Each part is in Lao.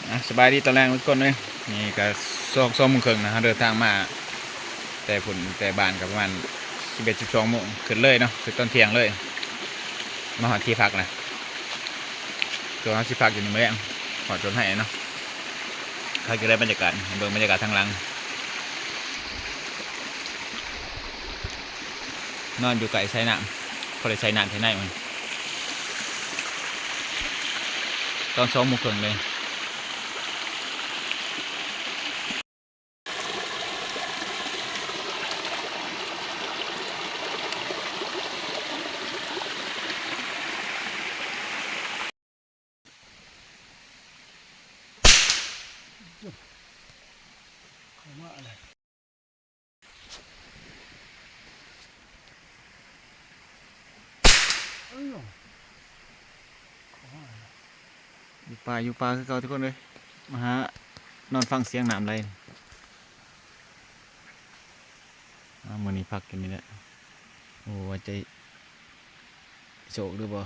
ອ່ະ ສະບາຍດີຕອນແລງທຸກຄົນເອີຍ. ນີ້ກະສອງ ສອງໂມງເຄິ່ງນະ ເຮົາເດີນທາງມາແຕ່ພຸ້ນ ແຕ່ບ້ານກະປະມານສິບເອັດ ສິບສອງໂມງ ຂຶ້ນເລີຍເນາະ ຂຶ້ນຕອນທ່ຽງເລີຍ. ມາຮອດທີ່ພັກນະ ສ່ວນເຮົາຊິພັກຢູ່ນີ້ມື້ແລງ ຮອດໂດນໄຫ້ເນາະ. ຄັກຢູ່ໃດບັນຍາກາດ ໃຫ້ເບິ່ງບັນຍາກາດທາງຫຼັງ. ນອນຢູ່ໃກ້ສາຍນ້ຳ ພໍໄດ້ສາຍນ້ຳສາຍໃນມັນ ຕອນສອງໂມງເຄິ່ງເລີຍ. ເຂົ້າມາແລ້ວ. ຢູ່ປ່າ ຢູ່ປ່າຄືເກົ່າທຸກຄົນເອີຍ ມາຫານອນຟັງສຽງນ້ຳໄຫຼ. ອ່າ ມື້ນີ້ພັກຢູ່ນີ້ແຫຼະ ບໍ່ວ່າຈະໂຊກຫຼືບໍ່.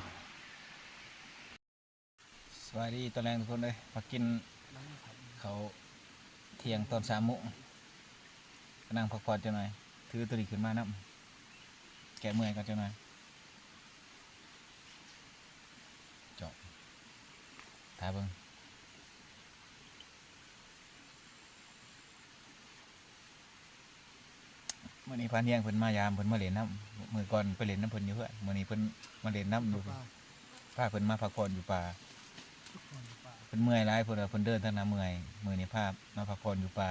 ສະບາຍດີຕອນແລງທຸກຄົນເອີຍ ມາກິນເຂົ້າທ່ຽງຕອນສາມໂມງ ກະນັ່ງພັກຜ່ອນຈັກໜ່ອຍ ຖືໂຕນີ້ຂຶ້ນມານຳ ແກ້ເມື່ອຍກ່ອນຈັກໜ່ອຍ. ເຈາະ ຖ້າເບິ່ງ. ມື້ນີ້ພານຮຽງເພິ່ນມາຢາມ ເພິ່ນມາຫຼິ້ນນຳ. ມື້ກ່ອນໄປຫຼິ້ນນຳເພິ່ນຢູ່ເຮືອນ ມື້ນີ້ເພິ່ນມາຫຼິ້ນນຳຢູ່ ພາເພິ່ນມາພັກຜ່ອນຢູ່ປ່າ. ເພິ່ນເມື່ອຍຫຼາຍ ເພິ່ນວ່າເພິ່ນເດີນທາງນາເມື່ອຍ ມື້ນີ້ພາມາພັກຜ່ອນຢູ່ປ່າ.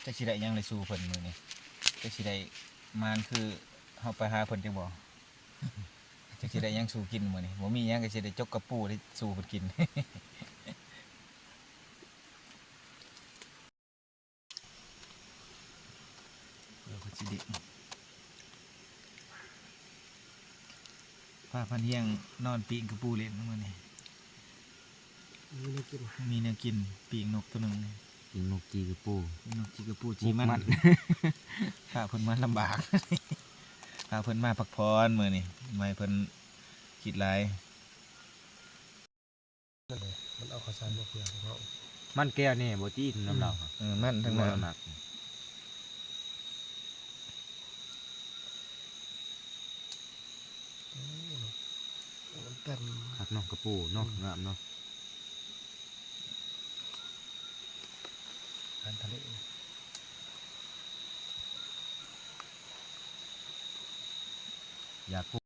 ຈັກຊິໄດ້ຫຍັງໄດ້ສູ່ເພິ່ນມື້ນີ້ ຈັກຊິໄດ້ໝານຄືເຮົາໄປຫາເພິ່ນຈັກບໍ່. ຈັກຊິໄດ້ຫຍັງສູ່ກິນມື້ນີ້ ບໍ່ມີຫຍັງກະຊິໄດ້ຈົກກະປູໄດ້ສູ່ເພິ່ນກິນ. ເອີ ເພິ່ນຊິດິ ພາພານຮຽງນອນປີ້ງກະປູຫຼິ້ນມື້ນີ້. ມີແນວກິນ ມີແນວກິນ ປີ້ງນົກໂຕໜຶ່ງ ປີ້ງນົກຈີ່ກະປູ ປີ້ງນົກຈີ່ກະປູ ຈີ່ມັນ ມັນ ພາເພິ່ນມາລຳບາກ ພາເພິ່ນມາພັກຜ່ອນມື້ນີ້ ບໍ່ໃຫ້ເພິ່ນຄິດຫຼາຍ. ມັນເອົາເຂົ້າສານມາເຜືອກພວກເຮົາ ມັນແກ້ວແນ່ບໍ່ຕິນຳລາວ ເອີ ມັນທັງນັ້ນ ມັນໜັກ. ໂອ້ ມັນເຕັມ ຄັກເນາະ ກະປູເນາະ ອືມ ງາມເນາະ ອາຫານທະເລ ຢາກ